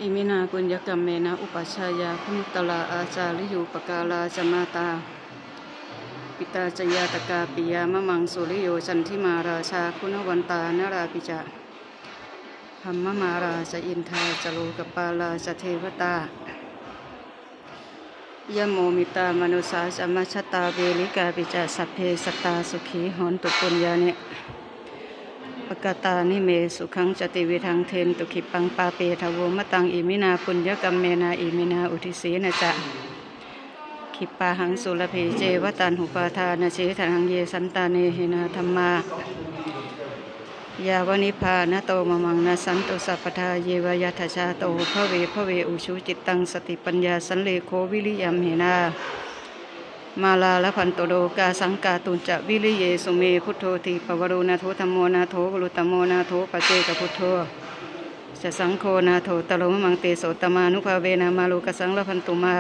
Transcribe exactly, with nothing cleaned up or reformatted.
Iminā puññakammena upajjhāyā guṇuttarā ācariyūpakārā ca mātā pitā ca ñātakā piyā mamaṃ suriyo candimā rājā guṇavantā narāpi ca brahmamārā ca indā ca lokapālā ca devatā yamo mittā manussā ca majjhattā verikāpi ca sabbe sattā sukhī hontu puññāni pakatāni me sukhañca tividhaṃ dentu khippaṃ pāpetha vomataṃ. Iminā puññakammena iminā uddisena ca khippāhaṃ sulabhe ceva taṇhupādānachedanaṃ ye santāne hinā dhammā yāva nibbānato mamaṃ nassantu sabbadā yeva yattha jāto bhave bhave ujucittaṃ satipaññā sallekho viriyamhinā mārā labhantu nokāsaṃ kātuñca viriyesu me. Buddho dīpavaro nātho dhammo nātho varuttamo nātho paccekabuddho ca saṅgho nāthottaro mamaṃ tesottamānubhāvena mārokāsaṃ labhantu mā.